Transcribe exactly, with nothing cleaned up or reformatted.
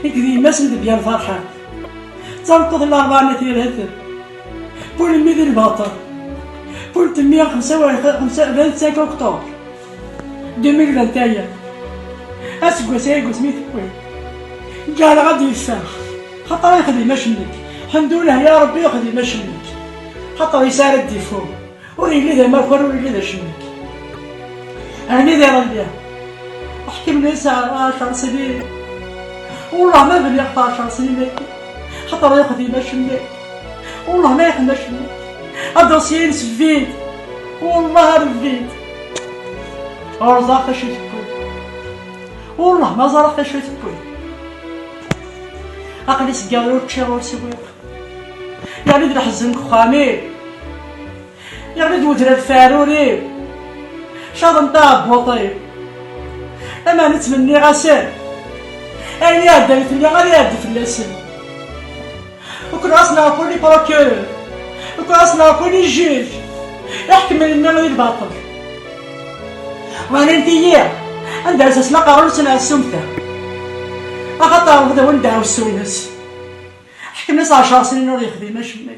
Nekk d yemma-s n Debyan Ferḥat. D tameṭṭut n larebɛa n At Yirhaten. Pulmi di lbaṭel. Pultmi xemsa wa-, xemsa, vingt-cinq octobre deux mille vingt et un. Aseggas-agi deg wasmi tewwi. Ǧǧaleɣ ad d-yeffeɣ. Xaṭer yexdem acennek. Ḥemdullah ya Ṛebbi yexdem acennek. Xaṭer yesɛa ara d-ifu. Ur yelli d amakar, ur yelli d acennek. Ɛni d iḍelli. Aḥkim-nni yesɛa ɛecṛ snin. Wellah ma bniɣ f ɛecṛ snin-agi. Xaṭer yexdem acennek. Wellah ma yexdem acennek. Adosyi-ines vide. Wellah ar vide. Ur ẓriɣ d acu i tewwi. Wellah ma ẓriɣ d acu i tewwi. Aql-i seg iḍelli ur ččiɣ ur swiɣ. Yerna-d leḥzen deg uxxam-iw. Yerna-d wedrar ɣef uɛrur-iw. Caḍen taɛebbuḍt-iw. Lameɛna ttmenniɣ-asen. Ayen iɛeddan fell-i ad iɛeddi fell-asen. Ukreɣ-asen ɣef win i procureur. Ukreɣ-asen ɣef win i juge. Iḥekmen-nni di lbaṭel. Wanint-iyi anda ara sasem aqerru-nsen ar ssumta. Axaṭer d win dɛewsu-ines. Ḥekmen-as ɛecṛ snin ur yexdim acemma.